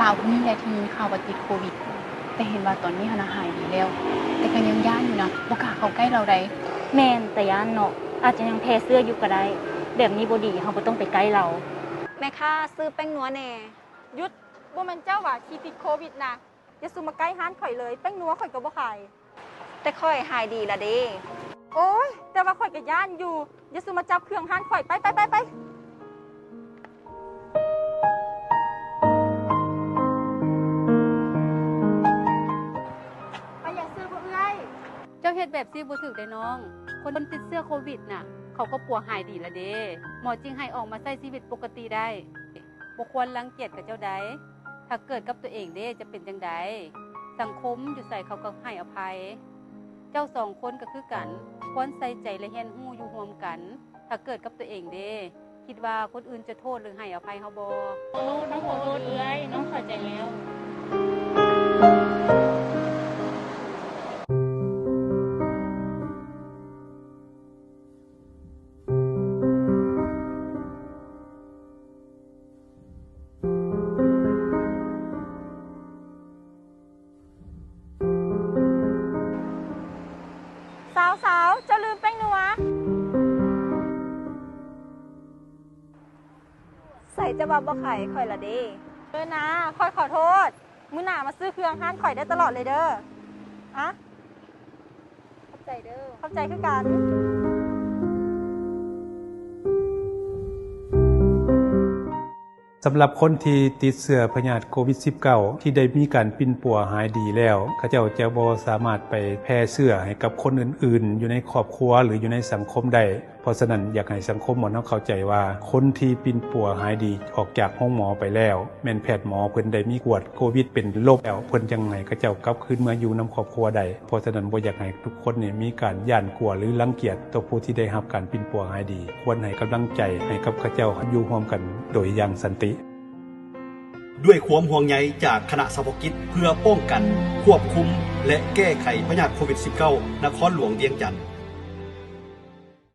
ສາວຜູ້ນີ້ແຫຼະທີ່ຍິນຂ່າວວ່າຕິດໂຄວິດ, ແຕ່ເຫັນວ່າຕອນນີ້ຫັ້ນນະຫາຍດີແລ້ວ, ແຕ່ກໍຍັງຢ້ານຢູ່ນະ, ບໍ່ກ້າເຂົ້າໃກ້ລາວໃດ. ແມ່ນ, ຕາຢ້ານເນາະ, ອາດຈະຍັງແຜ່ເຊື້ອຢູ່ກໍໄດ້. ແບບນີ້ບໍ່ດີ, ເຮົາບໍ່ຕ້ອງໄປໃກ້ລາວ. ແມ່ຄ້າ, ຊື້ແປ້ງນົວແດ່. ຢຸດ! ບໍ່ແມ່ນເຈົ້າຫວາທີ່ຕິດໂຄວິດນະ? ຢ່າສູ່ມາໃກ້ຮ້ານຂ້ອຍເລີຍ, ແປ້ງນົວຂ້ອຍກໍບໍ່ຂາຍ. ແຕ່ຂ້ອຍຫາຍດີລະເດ້. ໂອ້ຍ, ແຕ່ວ່າຂ້ອຍກໍຢ້ານຢູ່. ຢ່າສູ່ມາຈັບເຄື່ອງຮ້ານຂ້ອຍ, ໄປ, ໄປ, ໄປ, ໄປ. ເຈົ້າເຮັດແບບຊີ້ບໍ່ຖືກເດ້ນ້ອງ. ຄົນຕິດເຊື້ອໂຄວິດນະ, ເຂົາກໍປົວຫາຍດີລະເດ້. ໝໍຈຶ່ງໃຫ້ອອກມາໃຊ້ຊີວິດປົກກະຕິໄດ້. ບໍ່ຄວນລັງກຽດເຂົາເຈົ້າໃດ. ຖ້າເກີດກັບຕົວເອງເດ້ຈະເປັນຈັ່ງໃດ? ສັງຄົມຢູ່ໃສເຂົາກໍໃຫ້ອະໄພ. ເຈົ້າສອງຄົນກໍຄືກັນ, ຄວນໃສ່ໃຈ ແລະ ຮຽນຮູ້ຢູ່ຮ່ວມກັນ. ຖ້າເກີດກັບຕົວເອງເດ້, ຄິດວ່າຄົນອື່ນຈະໂທດ ຫຼື ໃຫ້ອະໄພເຮົາບໍ່? ໂອ້, ນ້ອງຂໍໂທດເອື້ອຍ, ນ້ອງເຂົ້າໃຈແລ້ວ. ສາວໆ, ເຈົ້າລືມແປ້ງນົວ. ໃສຈະວ່າບໍ່ຂາຍໃຫ້ຂ້ອຍລະເດ້? ເອີນາ, ຂ້ອຍຂໍໂທດ. ມື້ໜ້າມາຊື້ເຄື່ອງຮ້ານຂ້ອຍໄດ້ຕະຫຼອດເລີຍເດີ. ອະ ຂອບໃຈເດີ. ຂອບໃຈຄືກັນ. ສຳລັບຄົນທີ່ຕິດເຊື້ອພະຍາດໂຄວິດສິບເກົ້າ ທີ່ໄດ້ມີການປິ່ນປົວຫາຍດີແລ້ວ, ເຂົາເຈົ້າຈະບໍ່ສາມາດໄປແຜ່ເຊື້ອໃຫ້ກັບຄົນອື່ນໆ ຢູ່ໃນຄອບຄົວ ຫຼື ຢູ່ໃນສັງຄົມໄດ້. ເພາະສະນັ້ນ, ຢາກໃຫ້ສັງຄົມໝົດເຮົາເຂົ້າໃຈວ່າ ຄົນທີ່ປິ່ນປົວຫາຍດີອອກຈາກໂຮງໝໍໄປແລ້ວ, ແມ່ນແພດໝໍເພິ່ນໄດ້ມີກວດໂຄວິດເປັນລົບແລ້ວ, ເພິ່ນຈັ່ງໃຫ້ເຂົາເຈົ້າກັບຄືນມາຢູ່ນຳຄອບຄົວໄດ້. ເພາະສະນັ້ນ, ບໍ່ຢາກໃຫ້ທຸກຄົນນີ້ມີການຢ້ານກົວ ຫຼື ລັງກຽດຕໍ່ຜູ້ທີ່ໄດ້ຮັບການປິ່ນປົວຫາຍດີ. ຄວນໃຫ້ກຳລັງໃຈໃຫ້ກັບເຂົາເຈົ້າຢູ່ຮ່ວມກັນໂດຍຢ່າງສັນຕິ. ດ້ວຍຄວາມຫ່ວງໃຍຈາກຄະນະສະເພາະກິດເພື່ອປ້ອງກັນ, ຄວບຄຸມ ແລະ ແກ້ໄຂພະຍາດໂຄວິດສິບເກົ້າ ນະຄອນຫຼວງວຽງຈັນ.